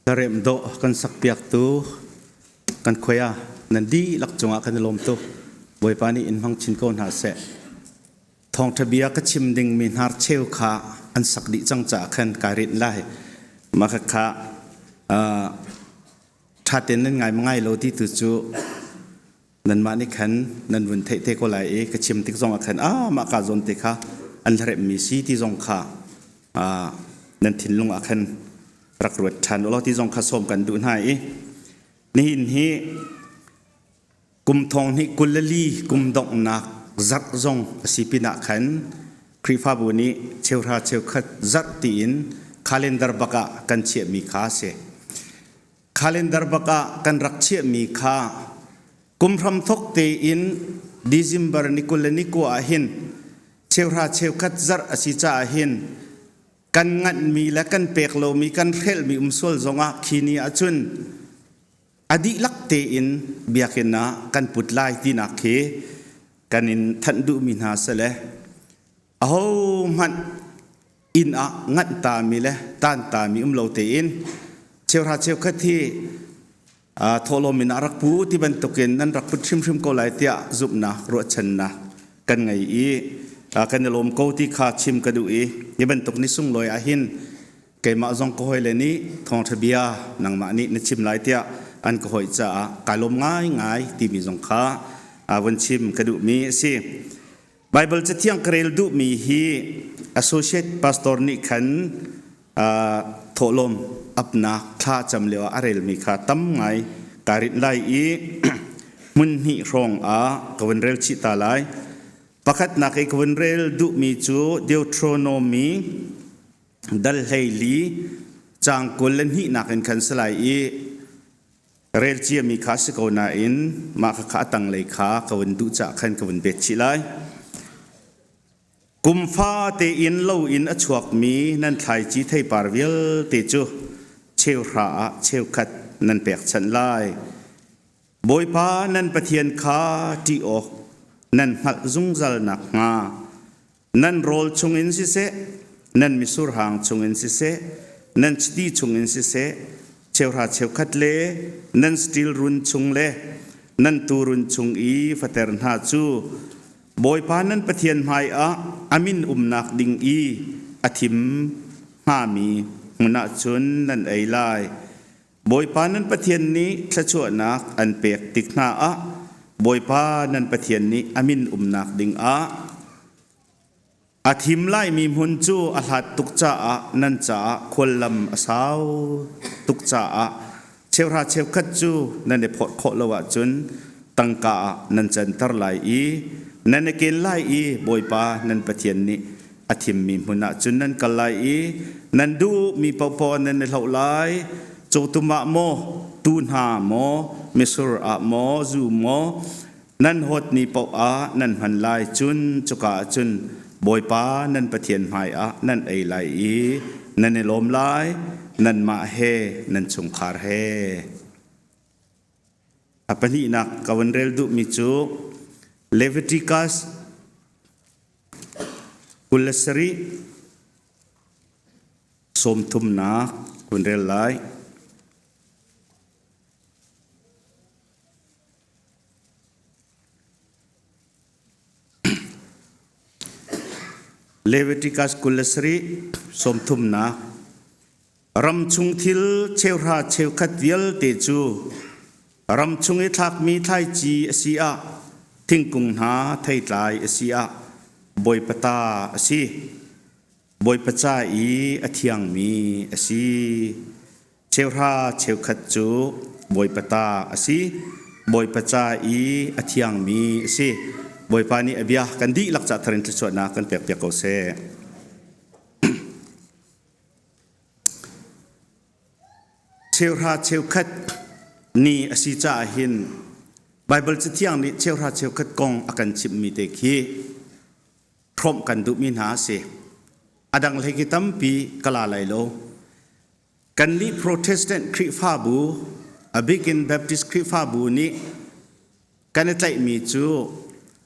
Hlaremh dawh kan sakpiaktu kan khuai ah nan dihlak cungah kan i lawm tuk. Bawipa nih in hmang chin ko hna seh. Thawngṭha bia ka chim dingmi hnarcheu kha an sak dih cang caah khan kai rinh lai. Mah khakha ṭha tein nan ngai ma ngai lo ti tu cu nanmah nih khan nan vun theih te ko lai i ka chim tik zong ah khan ah mah ka zawn te kha an hlaremmi si ti zong kha nan thinlung ah khan rak ruat ṭhan u law ti zong kha sawm kan duh hna i nihin hi kum thong hnih 24 kum donghnak zarh zong a si pinah khan Khrihfabu nih cheuhra cheukhat zarh tiin calendar bak ah kan chiahmi kha a si. Calendar bak ah kan rak chiahmi kha kum hramthok tein December ni 29 ah hin cheuhra cheukhat zarh a si caah hin kan nganhmi le kan pek lomi kan hrelhmi um sual zongah khi ni ahcun a dihlak tein biakinn ah kan put lai tinak khi kan in thanh duhmi hna sile ahohmanh inn ah nganh tami le tan tami um lo tein cheuhra cheukhat hi thawhlawm in a rak pu ti bantukin nan rak put hrimhrim ko lai tiah zumhnak ruahchannak kan ngei i kan i lawm ko ti kha chim ka duh i hi bantuk ni sunglawi ah hin keimah zong ka hawile nih thawngṭha bia nangmah nih na chim lai tiah an ka hawi caah kai lawm ngaingai timi zong kha vun chim ka duhmi a si. Baibal Cathiang ka rel duhmi hi associate pastor nih khan thawhlawm apnak thla cam lio ah a relmi kha tam ngai kaa rinh lai i hmun hnih hrawng ah ka vun rel chih ta lai. Pakhatnak i ka vun rel duhmi cu Deuteronomy dal 14 caang 22 in khan si lai i Rel ciami kha si ko nain mah khakha a tanglei kha ka vun duh caah khan ka vun bet chih lai. Kum fate in lo in a chuakmi nan thlaici theipar vialte cu cheuhra ah cheukhat nan pekchanh lai. Bawipa nan Pathian kha ṭih awk nan hngalh zungzal nakhnga nan rawl chungin siseh, nan misurhang chungin siseh, nan chiti chungin siseh, cheuhra cheukhat le nan stil run chung le nan tuurun chung i fater hna cu Bawipa nan Pathian hmaiah a min umnak ding i a thim hngami hmun ah cun nan ei lai. Bawipa nan Pathian nih thluachuahnak an pek tik hna ah Bawipa nan Pathian nih a min umnak dingah a thim laimi hmun cu a hlat tuk caah nan caah khuallam a sau tuk caah cheuhra cheukhat cu nan i phorh khawh lo ahcun tangka ah nan canter lai i nan i ken lai i Bawipa nan Pathian nih a thimmi hmun ah cun nan kal lai i nan duhmi paohpaoh nan i hloh lai. Cawtum ah maw, tuu hna maw, mitsur ah maw, zu maw, nan hawtmi paoh ah nan hman lai. Cun cuka ah cun Bawipa nan Pathian hmaiah nan ei lai i nan i lawm lai, nanmah he nan chungkhar he. A pahnihnak ka vun rel duhmi cu Leviticus 27 sawmthumnak kun rel lai. Leviticus 27 sawmthumnak Ram chung thil cheuhra cheukhat vialte cu ram chung i thlakmi thlaici a si ah thingkung hna theitlai a si ah Bawipa ta a si. Bawipa ca i a thiangmi a si. Cheuhra cheukhat cu Bawipa ta a si. Bawipa ca i a thiangmi a si. Bawipa nih a bia kan dihlak ca thar in thluachuahnak kan pekpiak ko seh. Cheuhra cheukhat ni a si caah hin Baibal Cathiang nih cheuhra cheukhat kong a kan chimhmi te khi hrawmh kan duhmi hna a si. A dang hlei khi tampi ka la lai lo. Kannih Protestant Khrihfabu, a bikin Baptist Khrihfabu nih kan i tlaihmi cu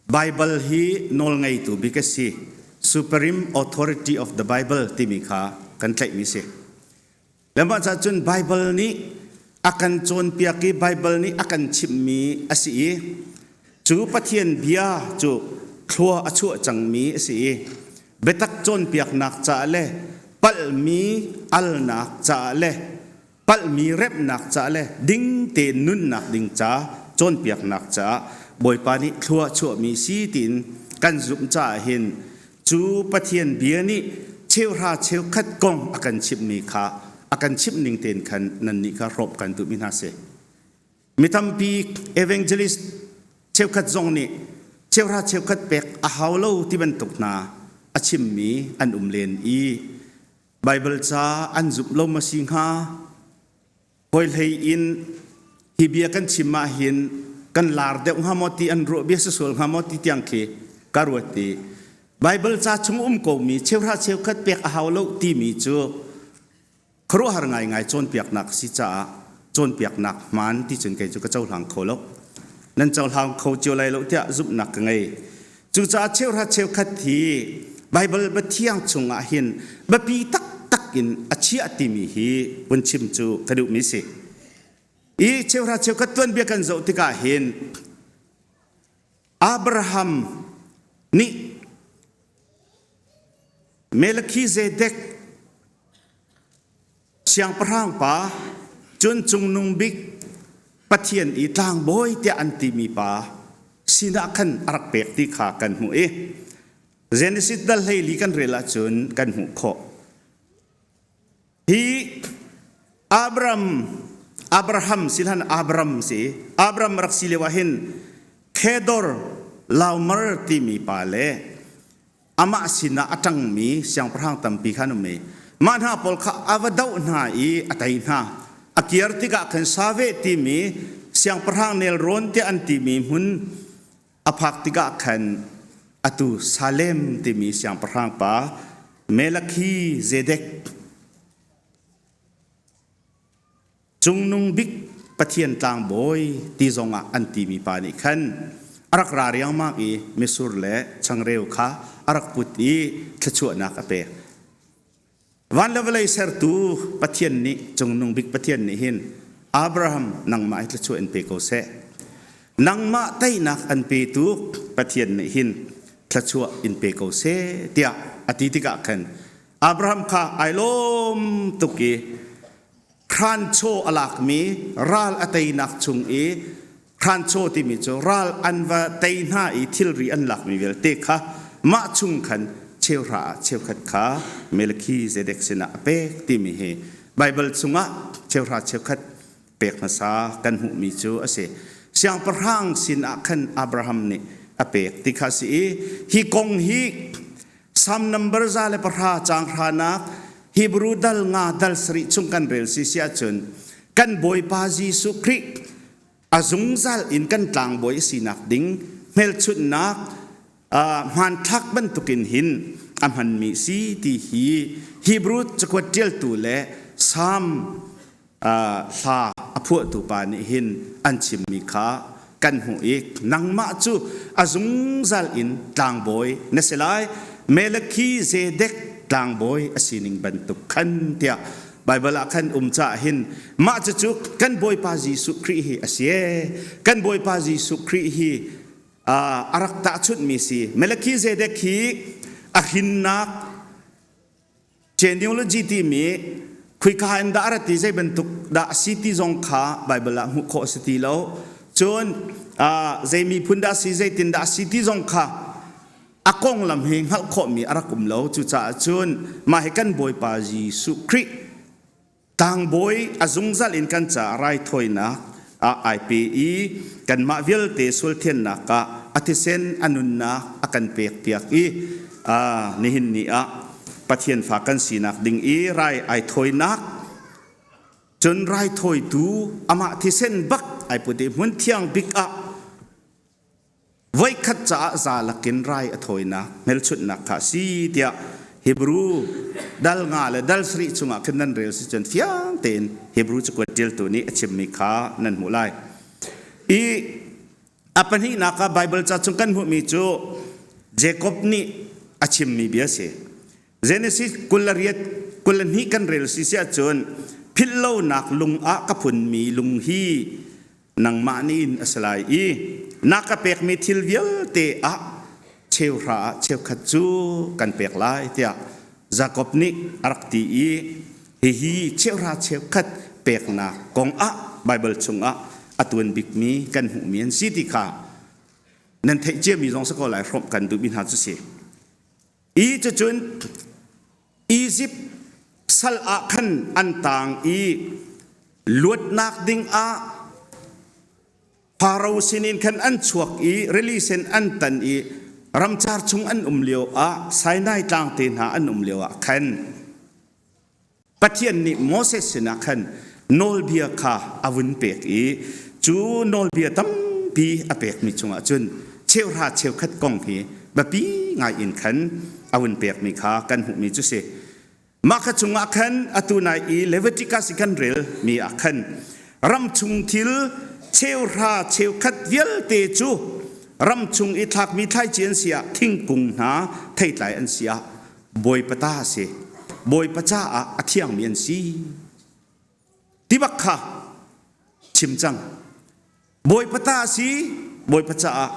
Baibal hi nawlngeitu bik a si. Supreme Authority of the Bible timi kha kan tlaihmi si. Le mah ca cun Baibal nih a kan cawnpiak i Baibal nih a kan chimhmi a si i cu Pathian bia cu thlua a chuah cangmi a si i biatak cawnpiaknak caah le palhmi alnak caah le palhmi remhnak caah le ding tein nunnak ding ca cawnpiaknak caah Bawipa nih thlua chuahmi si tiin kan zumh caah hin cu Pathian bia nih cheuhra cheukhat kong a kan chimhmi kha a kan chimh ning tein khan nannih kha hrawp kan duhmi hna si. Mi tampi evangelist cheukhat zong nih cheuhra cheukhat pek a hau lo ti bantuk hna a chimmi an um len i Baibal ca an zumh lo ma si hnga? Hawi hlei in hi bia kan chim ah hin kan lar deuh hnga maw ti an ruah bia sual hnga maw ti tiang khi ka ruat i Baibal ca chung um komi cheuhra cheukhat pek a hau lo timi cu khuaruahhar ngaingai cawnpiaknak si caah cawnpiaknak hmaan ti cun kei cu ka cohlang kho lo. Nan cohlang kho cio lai lo tiah zumhnak ka ngei. Cucaah cheuhra cheukhat hi Baibal Biathiang chungah hin biapi taktak in a chiah timi hi vun chim cu ka duhmi si. I cheuhra cheukhat tuanbia kan zoh tikah hin Abraham nih Melchizedek Siangpahrang pa cun Cungnung Bik Pathian i tlangbawi tiah an timi pa sinah khan a rak pek ti kha kan hmuh i Genesis dal 14 kan rel ahcun kan hmuh khawh. Hi Abram Abraham silhan Abram si Abram rak si lio ah hin Kedor Laomar timi pa le amah sinah a ṭangmi siangpahrang tampi kha an um i mah hna pawl kha a va doh hna i a tei hna. A kir tikah khan Saveh timi siangpahrang nelrawn tiah an timi hmun a phak tikah khan atu Salem timi siangpahrang pa Melchizedek Cungnung bik Pathian tlangbawi ti zongah an timi pa nih khan a rak ra riangmang i mitsur le changreu kha a rak put i thluachuahnak a pek. Van le vawlei sertu Pathian nih Cungnung bik Pathian nih hin Abraham nangmah hi thluachuah in pe ko seh. Nangmah teinak an petu Pathian nih hin thluachuah in pe ko seh tiah a ti tikah khan Abraham kha ai lawm tuk i Hranchaw a lakmi ral a teinak chung i hranchaw timi cu ral an va tei hna i thilri an lakmi vialte kha mah chung khan cheuhra ah cheukhat kha Melchizedek sinah a pek timi hi Baibal chungah cheuhra cheukhat pek hmasa kan hmuhmi cu a si. Siangpahrang sinah khan Abraham nih a pek ti kha a si i hi kong hi Psalm number 110 caang hranak Hebrew dal nga dal sarih chung kan rel si si ahcun kan Bawipa Jesuh Khrih a zungzal in kan tlangbawi a sinak ding hmelchunhnak hmanthlak bantukin hin a hmanmi si ti hi Hebrew cakuat ṭialtu le Psalm hla a phuahtu pa nih hin an chimmi kha kan hmuh i nangmah cu a zungzal in tlangbawi na si lai Melchizedek tlangbawi a sining bantuk khan tiah Baibal ah khan um caah hin mah cucu kan Bawipa Jesuh Khrih hi a si kan Bawipa Jesuh Khrih hi a rak tahchunhmi si Melchizedek hi a hrinnak Genealogy timi khuika in dah a rat i zei bantuk dah a si ti zong kha Baibal ah hmuh khawh a si ti lo. Cun zei miphun dah a si, zeitin dah a si ti zong kha a konglam hi hngalh khawhmi a rak um lo. Cucaah cun mah hi kan Bawipa Jesuh Khrih Tlangbawi a zungzal in kan caah raithawinak ah ai pe i kanmah vialte sualthiannak ah a thisen a nunnak a kan pekpiak i nihin ni ah Pathian fa kan sinak ding i rai ai thawinak cun raithawitu amah thisen bak ai put i hmun thiang bik ah Voikhat caah za lakin rai a thawinak hmelchunhnak kha a si tiah Hebrew dal nga le dal sarih chungah khin nan rel si cun fiang tein Hebrew cakuat ṭialtu nih a chimmi kha nan hmuh lai. I a pahnihnak ah Baibal ca chung kan hmuhmi cu Jacob nih a chimmi bia a si. Genesis 28 22 kan rel si si ahcun. Philhlonak lung ah ka phunmi lung hi nangmah nih in a si lai i na ka pekmi thil vialte ah cheuhra ah cheukhat cu kan pek lai tiah Jakob nih a rak ti i hihi cheuhra cheukhat peknak kong ah Baibal chungah a tuan bikmi kan hmuhmi an si ti kha nan theih ciami zong si ko lai hrawmh kan duhmi hna cu si. I cucun Izipt sal ah khan an taang i luatnak ding ah Faro sinin khan an chuak i rili sen an tan i ramcar chung an um lio ah Sinai tlang te hna an um lio ah khan Pathian nih Moses sinah khan nawlbia kha a vun pek i cu nawlbia tampi a pekmi chungah cun cheuhra cheukhat kong hi biapi ngai in khan a vun pekmi kha kan hmuhmi cu si. Mah kha chungah khan atu nai i Leviticus i kan rel mi ah khan ram chung thil cheuhra cheukhat vialte cu ram chung i thlakmi thlaici an si ah thingkung hna theitlai an si ah Bawipa ta a si. Bawipa caah a thiangmi an si. Ti bak kha chim cang. Bawipa ta a si, Bawipa caah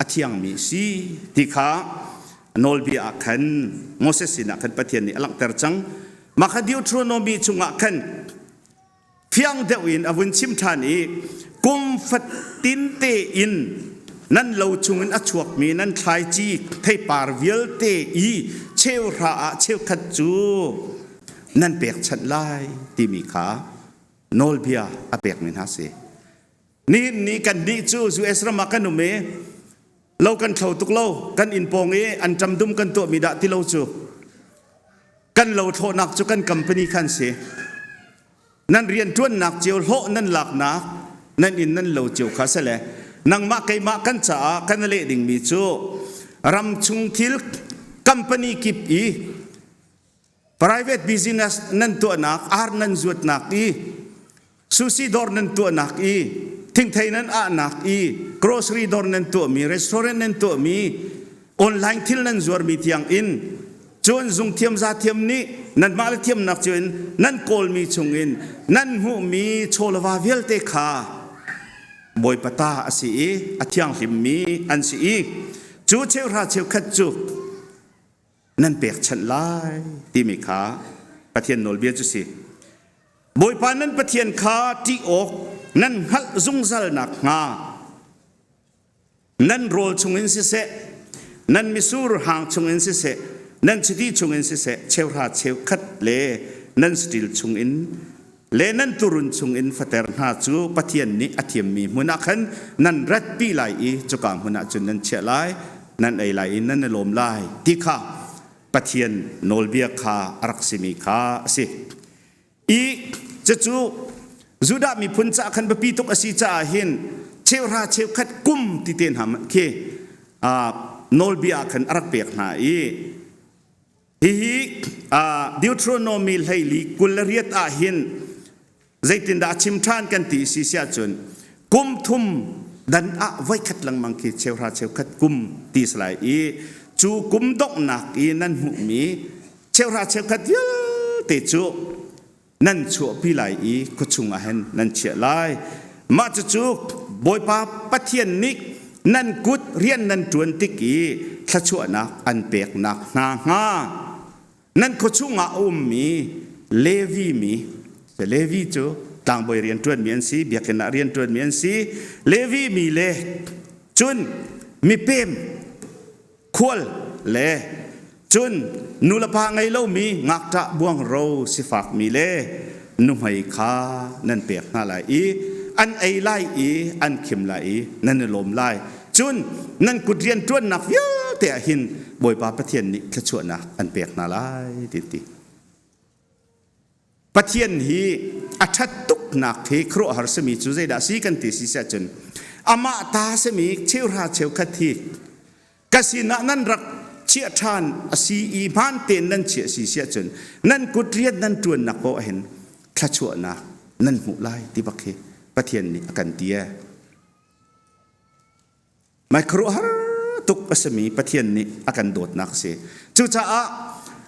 a thiangmi si ti kha nawlbia ah khan Moses sinah khan Pathian nih a langhter cang. Mah kha Deuteronomy chungah khan fiang deuh in a vun chim ṭhan i kum fatin tein nan lo chungin a chuakmi nan thlaici theipar vialte i cheuhra ah cheukhat cu nan pekchanh lai timi kha nawlbia a pekmi hna si. Nihin ni kan nih cu US ram ah kan um i lo kan thlo tuk lo kan inn pawng i an ṭam dum kan tuahmi dah ti lo cu kan lo thlawhnak cu kan company khan si nan rianṭuannak cio hlawh nan laknak nan inn nan lo cio kha sele nangmah keimah kan caah kan leh dingmi cu ram chung thil company kip i private business nan tuahnak ar nan zuatnak i sushi dawr nan tuahnak i thingthei nan ahnak i grocery dawr nan tuahmi restaurant nan tuahmi online thil nan zuarmi tiang in cun zungthiam zathiam nih nanmah le thiamnak cu in nan kawlmi chungin nan hmuhmi chawlava vialte kha Bawipa ta a si i a thianghlimmi an si i cu cheuhra cheukhat cu nan pekchanh lai timi kha Pathian nawlbia cu si. Bawipa nan Pathian kha ṭih awk nan hngalh zungzal nakhnga nan rawl chungin siseh, nan misur hang chungin siseh, nan chiti chungin siseh, cheuhra cheukhat le nan saṭil chungin le nan turun chungin fater hna cu Pathian nih a thiammi hmun ah khan nan ratpi lai i cuka hmun ah cun nan chiah lai, nan ei lai i nan i lawm lai ti kha Pathian nawlbia kha a rak simi kha a si. I cucu Judah miphun caah khan biapi tuk a si caah hin cheuhra cheukhat kum ti te hna khi nawlbia ah khan a rak pek hna i Hihi Deuteronomy hleili 28 ah hin zeitindah a chim ṭhan kan ti si siah cun kum thum dan ah voikhat lengmang khi cheuhra cheukhat kum ti si lai i cu kum donghnak i nan hmuhmi cheuhra cheukhat vialte cu nan chuahpi lai i khuachung ah hin nan chiah lai. Mah cucu Bawipa Pathian nih nan kut rian nan ṭuan tik i thluachuahnak an peknak hna hnga nan khuachung ah a ummi Levi mi Levi cu tlangbawi rian ṭuanmi an si biakinn ah rian ṭuanmi an si Levi mi le cun mipem khual le cun nulepa ngei lomi ngakṭah buangro sifakmi le nuhmei kha nan pek hna lai i an ei lai i an khim lai i nan i lawm lai. Cun nan kut rian ṭuannak vialte ah hin Bawipa Pathian nih thluachuahnak an pek hna lai ti ti. Pathian hi a ṭhat tuknak hi khuaruahhar simi cu zeidah si kan ti si cun amah ta simi cheuhra cheukhat hi ka sinah nan rak chiah ṭhan a si i hmaan tein nan chiah si si ahcun nan kut rian nan ṭuannak paoh ahhin thluachuahnak nan hmuh lai ti bak hi Pathian nih a kan ti ee. Mai khuaruahhar tuk a simi Pathian nih a kan dawtnak a si. Cucaah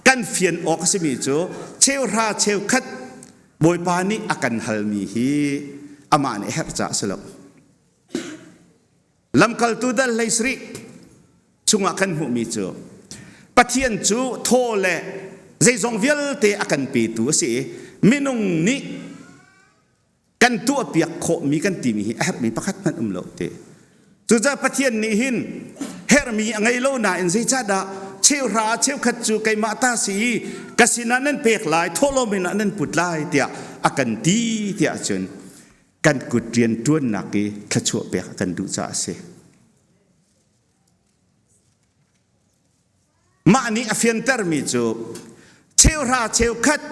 kan fian awk a simi cu cheuhra cheukhat Bawipa nih a kan halmi hi amah nih a herh caah a si lo. Lamkaltu dal hlei sarih chungah kan hmuhmi cu Pathian cu thaw le zeizong vialte a kan petu a si i minung nih kan tuahpiak khawhmi kan timi hi a herhmi pakhat hmanh um lo ti. Cucaah Pathian nih hin herhmi a ngei lo nain zeicahdah cheuhra cheukhat cu keimah ta si i ka sinah nan pek lai thawhlawm in ah nan put lai tiah a kan ti tiah cun kan kut rian ṭuannak i thluachuah pek a kan duh caah a si. Mah nih a fiantermi cu cheuhra cheukhat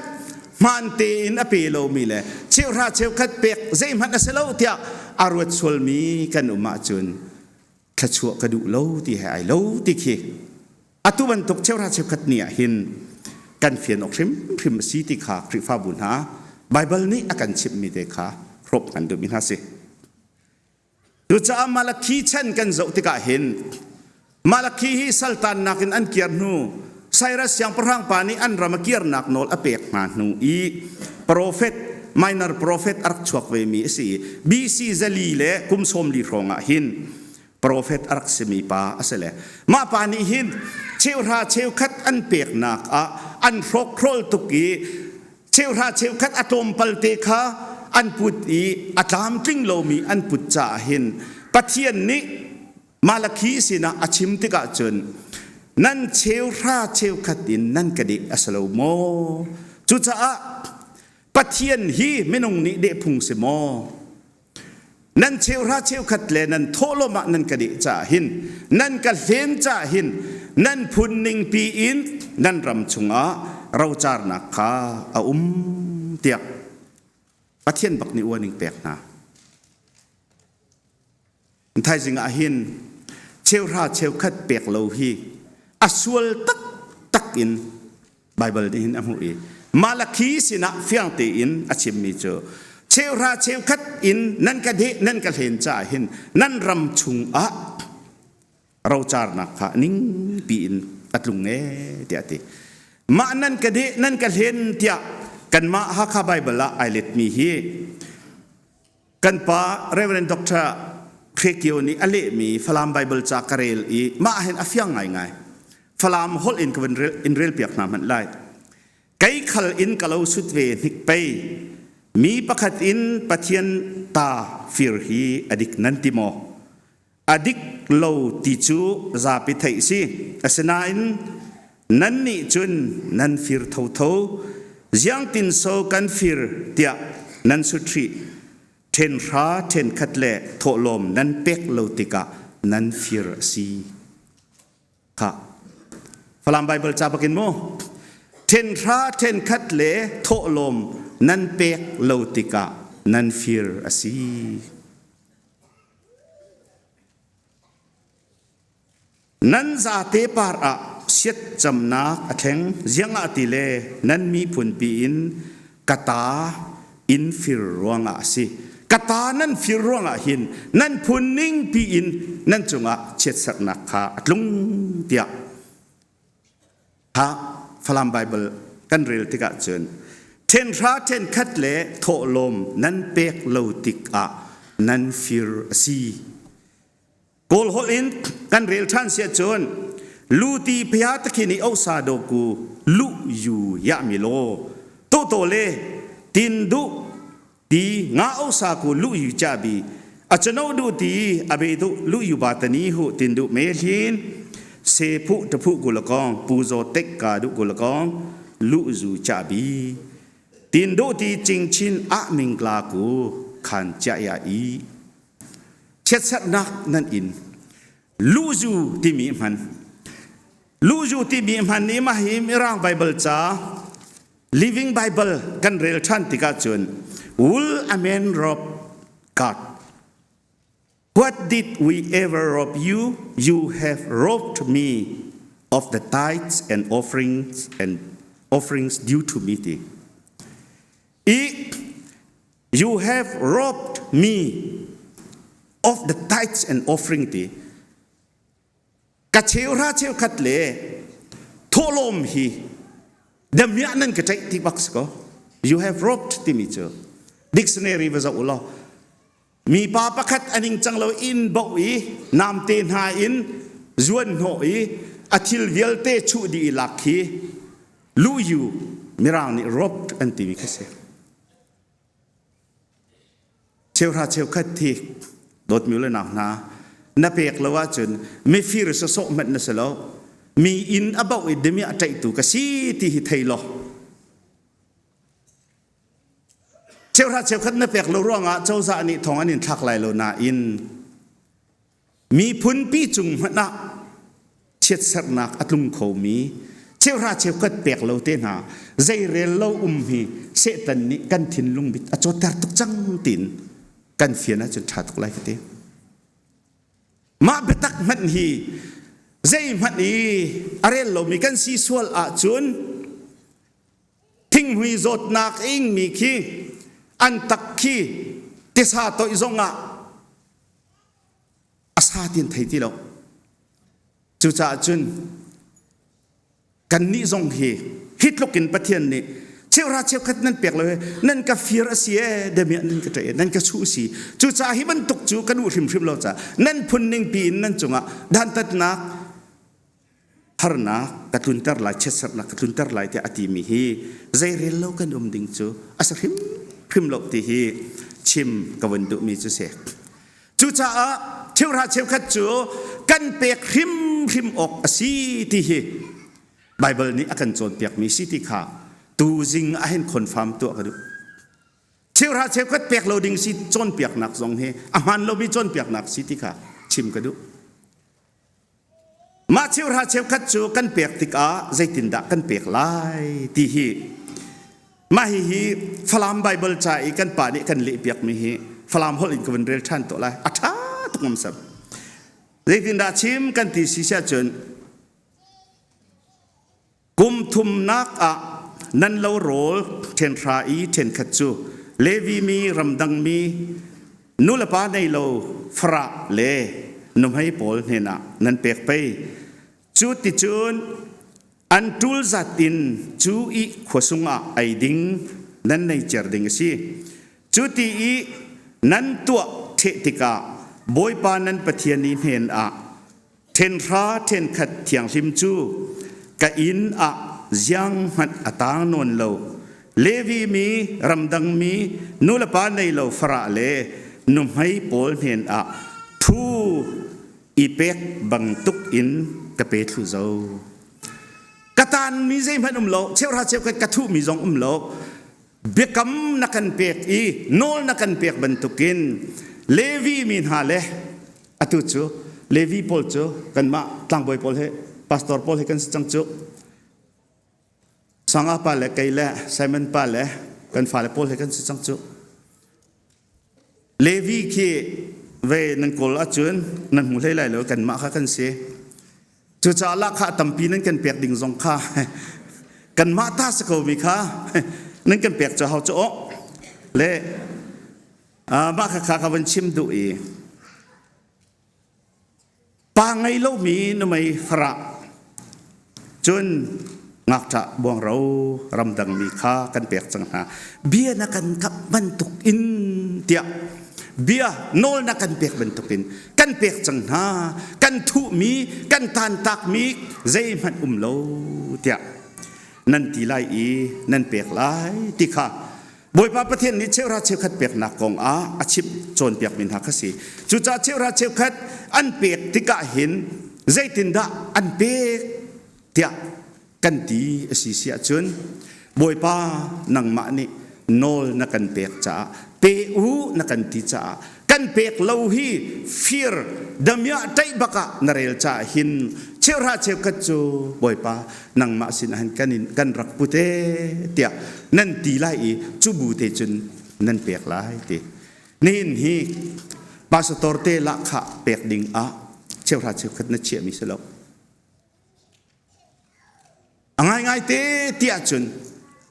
hmaan tein a pe lomi le cheuhra cheukhat pek zeihmanh a si lo tiah a ruat sualmi kan um ahcun thluachuah ka duh lo ti he ai lo ti khi atu bantuk cheuhra cheukhat ni ah hin kan fian awk hrimhrim a si ti kha Khrihfabu hna Baibal nih a kan chimhmi te kha hrawm kan duhmi hna si. Cucaah Malakhi chan kan zoh tikah hin Malakhi hi saltannak in an kir hnu Cyrus siangpahrang pa nih an ram a kirnak nawl a pek hna hnu i profet minor prophet a rak chuak vemi a si i BC zali le kum 40 hrawng ah hin profet a rak simi pa a si le mah pa nih hin cheuhra cheukhat an peknak ah an hrawkhrol tuk i Cheuhra cheukhat a tlawmpalte kha an put i a tlamtling lomi an put caah hin Pathian nih Malakhi sinah a chim tikah cun nan cheuhra cheukhat in nan ka deh a si lo maw? Cucaah Pathian hi minung nih deh phung si maw? Nan cheuhra cheukhat le nan thawhlawm ah nan ka deh caah hin nan ka hlen caah hin nan phun ningpi in nan ram chungah rocarnak kha a um tiah Pathian bak nih warning pek hna. Thaizing ah hin cheuhra cheukhat pek lo hi a sual taktak in Baibal nih hin a hmuh i Malakhi sinah fiang tein a chimmi cu cheuhra cheukhat in nan ka deh nan ka hlen caah hin nan ram chungah rocarnak kha ningpi in a tlung ee tiah a ti. Mah nan ka deh nan ka hlen tiah kanmah Hakha Baibal ah ai letmi hi Kan pa Reverend Dr. Hre Kio nih a lehmi Falam Bible ca ka rel i mah hin a fiang ngaingai. Falam holh in ka van rel, in rel piak hna hmanh lai. Kei khal in ka lo sut ve hnik pei. Mi pakhat in Pathian ta fir hi a dik nan ti maw? A dik lo ti cu zapi theih si. Asinain nannih cun nan fir thotho. Ziangtinso kan fir tiah nan sut hrih. Ṭhenhra ṭhenkhat le thawhlawm nan pek lo tikah nan fir a si. Khah. Falam Baibal ca bakin mu. Ṭhenhra ṭhenkhat le thawhlawm nan pek lo tikah nan fir a si. Nan zate par ah siatcamnak a thleng ziangah ti le nan miphunpi in ka ta in fir ruangah a si. Ka ta nan fir ruangah hin nan phun ningpi in nan cungah chiatserhnak kha a tlung tiah Ha Falam Bible kan rel tikah cun ṭhenhra ṭhenkhat le thawhlawm nan pek lo tikah nan fir a si. Kawl holh in kan rel ṭhan si ahcun luti phia takhin i osa doku lu yu ya mi law to to le tin duh ti nga osa ku lu yu cha bi achano du ti abe du lu yu ba tani hu tin du me hin se phu ta phu ku lakong pu zo tek ka du ku lakong lu zu cha bi tin du ti ching chin a ming kla ku khan cha ya i chiatsernak nan in lu zu timi hman lu zu timi hman ni ma hi mirang bible ca Living Bible kan rel ṭhan tikah cun Will a man rob God? What did we ever rob you? You have robbed me of the tithes and offerings and offerings due to me ti. I you have robbed me of the tithes and offering ti. Ka cheuhra cheukhat le thawhlawm hi damiah nan ka ṭaih ti bak si ko. You have robbed timi cu dictionary va zoh u law mipa pakhat a ningcang lo inn boh i namte hna in zuan hnawh i a thil vialte chuh dih i lak khi luyu mirang nih robbed an timi khi si. Cheuhra cheukhat thi dawtmi le nau hna na pek lo ahcun mifir sawsawh hmanh na si lo mi inn a boh i damiah ṭaihtu ka si ti hi thei law cheuhra cheukhat na pek lo ruangah cozah nih thong an in thlak lai lo nain Miphunpi cung hmanh ah chiatserhnak a tlung khomi cheuhra cheukhat pek lo te hna zeirel lo um hi Satan nih kan thinlung bit a cawtter tuk cang tiin kan fian ahcun ṭha tuk lai ka ti. Mah biatak hmanh hi zeihmanh i a rel lomi kan si sual ahcun thinghmui zawtnak ingmi khi an tak khi tisa toih zongah a sa ti an thei ti lo. Cucaah cun kannih zong hi hi tluk in Pathian nih cheuhra cheukhat nan pek lo nan ka fir a si e damiah nan ka ṭaih nan ka chuh si cucaah hi bantuk cu ka duh hrimhrim lo caah nan phun ning pi in nan cungah dantatnak harnak ka tlunter lai chiatserhnak ka tlunter lai tiah a timi hi zeirel lo kan um ding cu a si hrimhrim lo ti hi chim ka vun duhmi cu si. Cucaah cheuhra cheukhat cu kan pek hrimhrim awk a si ti hi Baibal nih a kan cawnpiakmi si ti kha tuzing ah hin confirm tuah ka duh. Cheuhra cheukhat pek lo ding si cawnpiaknak zong hi a hmaan lomi cawnpiaknak si ti kha chim ka duh. Mah cheuhra cheukhat cu kan pek tikah zeitindah kan pek lai ti hi mah hihi Falam Baibal ca i kan pa nih kan lehpiakmi hi Falam holh in ka vun rel ṭhan tuah lai. A ṭha tuk ngamsam. Zeitindah chim kan ti si siah cun Kum thumnak ah nan lo rawl ṭhenhra i ṭhenkhat cu Levi mi ramdangmi nulepa nei lo farah le nuhmei pawl hnenah nan pek pei. Cu ticun an ṭul zat in cu i khua sungah ei ding nan nei cer ding a si. Cu ti i nan tuah ṭheh tikah Bawipa nan Pathian i hnen ah Ṭhenhra ṭhenkhat thianghlim cu ka inn ah zianghmanh a taang nawn lo. Levi mi, ramdang mi, nulepa nei lo farah le nuhmei pawl hnen ah thu i pek bantuk in ka pe thlu zau. Ka taanmi zeihmanh um lo, cheuhra cheukhat ka thuhmi zong um lo. Biakam na kan pek i nawl na kan pek bantukin Levi mi hna le atu cu Levi pawl cu kanmah tlangbawi pawl he pastor pawl he kan si cang cu. Sanga pa le kei le Simon pa le kan fale pawl he kan si cang cu. Levi khi ve nan kawl ahcun nan hmu hlei lai lo kanmah kha kan si. Cucaah lahkhah tampi nan kan pek ding zong kha kanmah ta si ko mi kha nan kan pek cu hau cu aw le mah kha kha ka van chim duh i pa ngei lomi numei farah cun ngakṭah buangro ramdang mi kha kan pek cang hna bia na kan kap bantuk in tiah bia nawl na kan pek bantuk in kan pek cang hna kan thuhmi kan tantakmi zeihmanh um lo tiah nan ti lai i nan pek lai ti kha Bawipa Pathian nih cheuhra cheukhat peknak kong ah a chimh cawnpiakmi hna kha si. Cucaah cheuhra cheukhat an pek tikah hin zeitindah an pek tiah kan ti a si si ahcun Bawipa nangmah nih nawl na kan pek caah pe u na kan ti caah kan pek lo hi fir damiah ṭaih bak ah na rel caah hin cheuhra cheukhat cu Bawipa nangmah sin ah hin kan in kan rak put e tiah nan ti lai i cu bu te cun nan pek lai ti nihin hi pastor te lahkhah pek ding ah cheuhra cheukhat na chiahmi si lo A ngaingai te tiah cun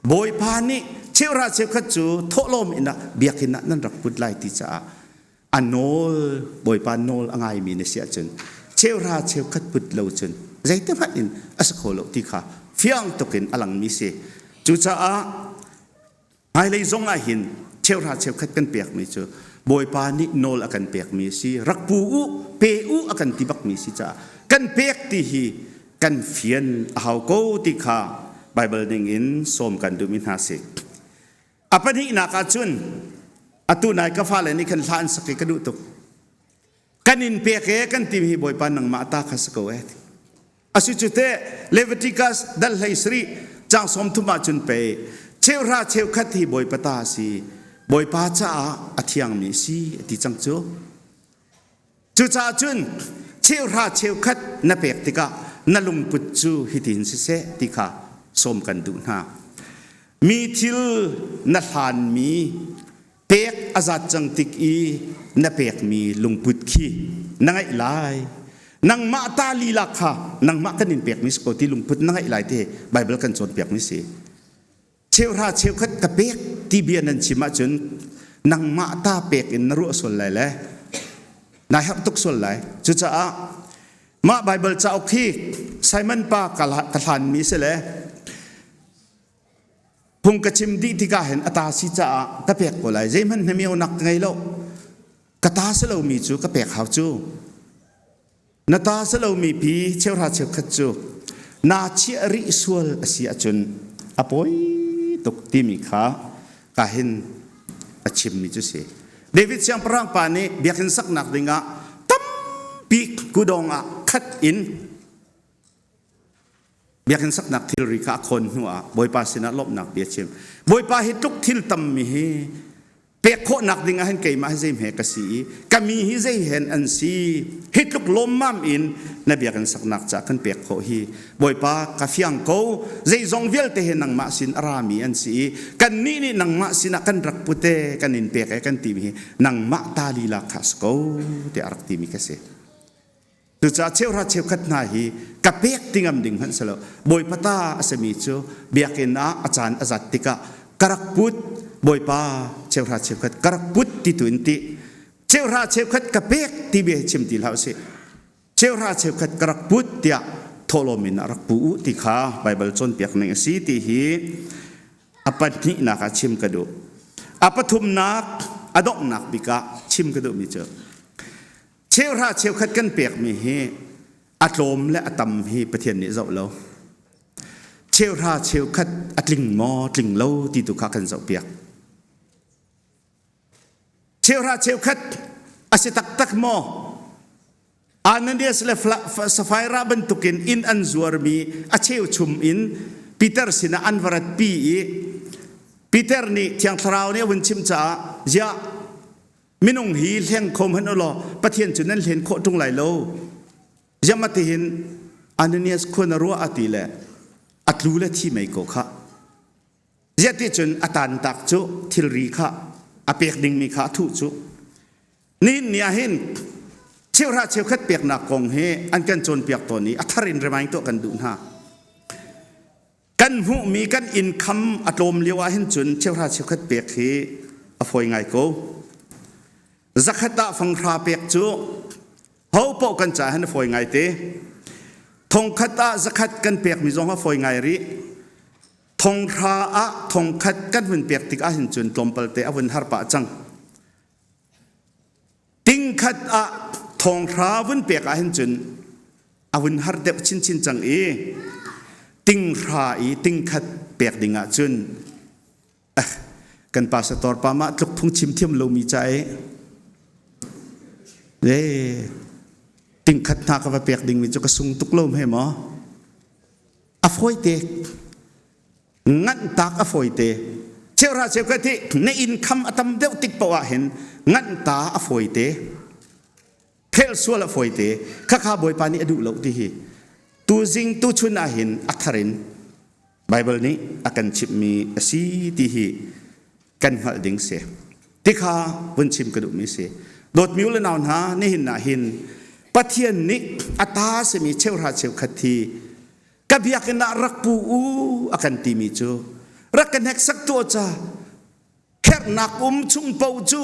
Bawipa nih cheuhra cheukhat cu thawhlawm in ah biakinn ah nan rak put lai ti caah a nawl Bawipa nawl a ngaimi na si ahcun cheuhra cheukhat put lo cun zeiti hmanh in a si kho lo ti kha fiang tuk in a langmi si. Cucaah. Hmailei zong ah hin cheuhra cheukhat kan pekmi cu Bawipa nih nawl a kan pekmi a si. Rak pu u, pe u a kan ti bakmi si caah kan pek ti hi kan fian a hau ko ti kha Baibal ning in sawm kan duhmi hna si. A pahnihnak ah cun atu nai ka fale nih khan hla an sak i ka duh tuk. Kan in pek e kan timi hi Bawipa nangmah ta kha si ko e. Asi cu te Leviticus dal hlei sarih cang 30 ah cun pei cheuhra cheukhat hi Bawipa ta a si. Bawipa caah a thiangmi a si a ti cang cu. Cucaah cun cheuhra cheukhat na pek tikah na lungput cu hitin siseh ti kha sawm kan duh hna. Mi thil na hlanmi pek a zat cang tik i na pekmi lungput khi na ngeih lai. Nangmah ta lila kha nangmah kan in pekmi si ko ti lungput na ngeih lai ti Baibal kan cawnpiakmi si. Cheuhra cheukhat ka pek ti bia nan chim ahcun nangmah ta pek in na ruah sual lai le nai harh tuk sual lai. Cucaah mah Baibal cauk hi Simon pa ka hlanmi si le phung ka chim dih tikah hin a ta si caah ka pek ko lai. Zeihmanh hnamionak ka ngei lo. Ka ta si lomi cu ka pek hau cu. Na ta si lomi pi cheuhra cheukhat cu naa chiah rih sual a si ahcun a pawi tuk timi kha ka hin a chimmi cu si. David siangpahrang pa nih biakinn saknak dingah tampi kudawng ah khat in Biakinn saknak thilri kha a khawn hnuah Bawipa sinah lawmhnak bia chim. Bawipa hi tluk thil tammi hi pek khawhnak ding ah hin keimah hi zei hme ka si i ka mi hi zei hen an si hi tluk lawmmam in na biakinn saknak ca kan pek khawh hi Bawipa ka fiang ko zeizong vialte hi nangmah sin a rami an si i kannih nih nangmah sinah kan rak pute kan in pek e kan timi hi nangmah ta lila kha si ko tiah a rak timi ka si. Cucaah cheuhra cheukhat hna hi ka pek ti ngam ding hmanh si lo. Bawipa ta a simi cu biakinn ah a caan a zat tikah ka rak put Bawipa cheuhra cheukhat ka rak put ti tu in ti. Cheuhra cheukhat ka pek ti bia hi chim ti hlah usih. Cheuhra cheukhat ka rak put tiah thawhlawm in a rak pu u ti kha Baibal cawnpiak ning a si ti hi a pahnihnak ah chim ka duh. A pathumnak a donghnak bik ah chim ka duhmi cu Cheuhra cheukhat kan pekmi hi a tlawm le a tam hi Pathian nih zoh lo. Cheuhra cheukhat a tling maw tling lo ti tu kha kan zohpiak. Cheuhra cheukhat a si taktak maw? Ananias le Sapphira bantukin inn an zuarmi a cheuchum in Peter sinah an va ratpi i Peter nih Thiang Thlarau nih a vun chimh caah ziah Minung hi hleng kho hmanh u law Pathian cu nan hlen khawh ṭung lai lo. Ziamatihin Ananias khua na ruah a ti le a tlu le thi mei ko khah. Ziah ti cun a tantak cu thilri kha a pek dingmi kha a thuh cu. Nihin ni ah hin cheuhra cheukhat peknak kong hi an kan cawnpiak tawn i a thar in remind tuah kan duh hna. Kan hmuhmi kan income a tlawm lio ah hin cun cheuhra cheukhat pek hi a fawi ngai ko. Zakhat ah fanghra pek cu ho paoh kan caah hin a fawi ngai te. Thongkhat ah zakhat kan pekmi zong a fawi ngai rih. Thonghra ah thongkhat kan hun pek tik ah hin cun tlawmpal te a vun har pah cang. Tingkhat ah thonghra vun pek ah hin cun a vun har deuh chinchin cang i tinghra i tingkhat pek ding ah cun kan pastor pa mah tluk phung chim thiam lomi ca i e tingkhat hna ka va pek dingmi cu ka sung tuk lo hme maw a fawi te Nganhtak a fawite. Cheuhra cheukhat hi na income a tam deuh tik paoh ah hin nganhta a fawite. Phel sual a fawite. Khakha Bawipa nih a duh lo ti hi. Tuzing tuchun ah hin a thar in Bible nih a kan chimhmi a si ti hi kan hngalh ding si. Tikha vun chim ka duhmi si. Dawtmi u le nau hna, nihin ah hin Pathian nih a ta simi cheuhra cheukhat hi ka biakinn ah rak pu u a kan timi cu rak ka hneksak tuah ca herhnak um chung paoh cu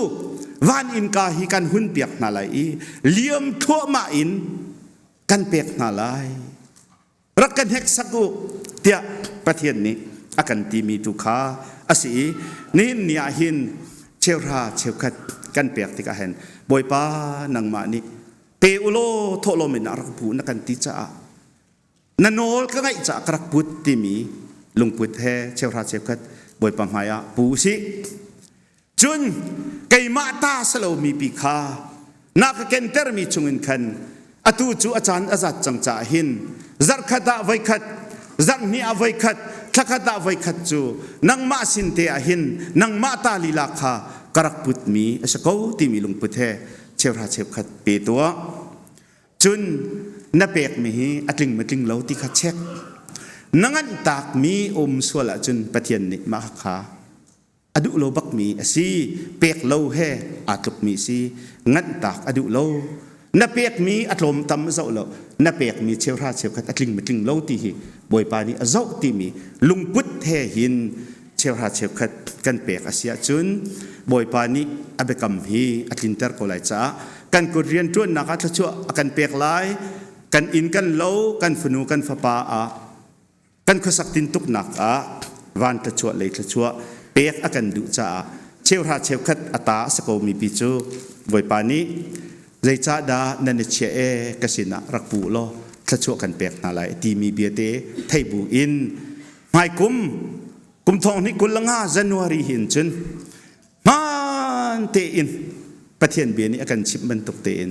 van innka hi kan hun piak hna lai i liam thluahmah in kan pek hna lai rak ka hneksak u tiah Pathian nih a kan timi tu kha a si i nihin ni ah hin cheuhra cheukhat kan pek tikah hin Bawipa nangmah nih pe ulaw thawhlawm in a rak pu na kan ti caah na nawl ka ngaih caah ka rak put timi lungput he cheuhra cheukhat Bawipa hmai ah pu usih. Cun keimah ta si lomi pi kha na ka kentermi chungin khan atu cu a caan a zat cang caah hin zarhkhat ah voikhat, zarhhnih ah voikhat, thlakhat ah voikhat cu nangmah sin te ah hin nangmah ta lila kha ka rak putmi a si ko timi lungput he cheuhra cheukhat pe tuah. Cun na pekmi hi a tling ma tling lo ti kha check. Na nganh takmi um sual ahcun Pathian nih mah kha a duh lo bakmi a si. Pek lo he aa tlukmi a si. Nganh tak a duh lo. Na pekmi a tlawm tam a zoh lo. Na pekmi cheuhra cheukhat a tling ma tling lo ti hi Bawipa nih a zoh timi lungput he hin cheuhra cheukhat kan pek a si ahcun Bawipa nih a biakam hi a tlinter ko lai caah kan kut rianṭuannak ah thluachuah a kan pek lai. Kan inn kan lo, kan fanu kan fapa ah kan khuasak tintuknak ah van thluachuah lei thluachuah pek a kan duh caah cheuhra cheukhat a ta a si komi pi cu Bawipa nih zeicahdah nan i chiah e ka sinah rak pu law thluachuah kan pek hna lai timi biate thei bu in hmaikum kum thong hnih 25 January hin cun hmaan tein Pathian bia nih a kan chimh bantuk tein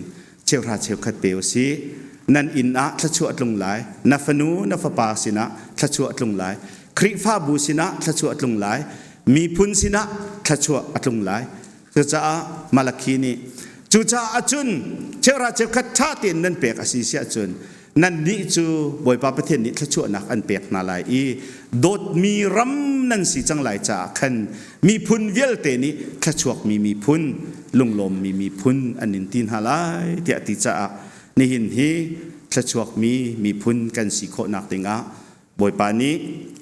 cheuhra cheukhat pe u sih. Nan inn ah thluachuah tlung lai, na fanu na fapa sinah thluachuah tlung lai, Khrihfabu sinah thluachuah tlung lai, miphun sinah thluachuah a tlung lai. Cucaah Malakhi nih cucaah cun cheuhra cheukhat ṭha tein nan pek a si si ahcun nannih cu Bawipa Pathian nih thluachuahnak an pek hna lai i dawtmi ram nan si cang lai caah khan miphun vialte nih thluachuakmi miphun lunglawmmi miphun an in ti hna lai tiah ti caah nihin hi thluachuakmi miphun kan si khawhnak dingah Bawipa nih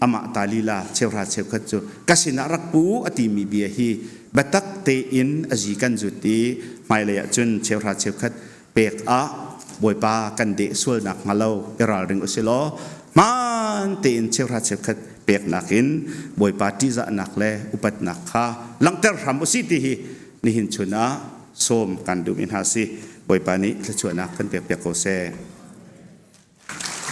amah ta lila cheuhra cheukhat cu ka sinah rak pu a timi bia hi biatak tein a zi kan zut i hmailei ah cun cheuhra cheukhat pek ah Bawipa kan deh sualnak hnga lo i ralring u si law hmaan tein cheuhra cheukhat peknak in Bawipa ṭihzahnak le upatnak kha langhter hram u si ti hi nihin chun ah sawm kan duhmi hna si. Bawipa nih thluachuahnak kan pekpiak ko seh.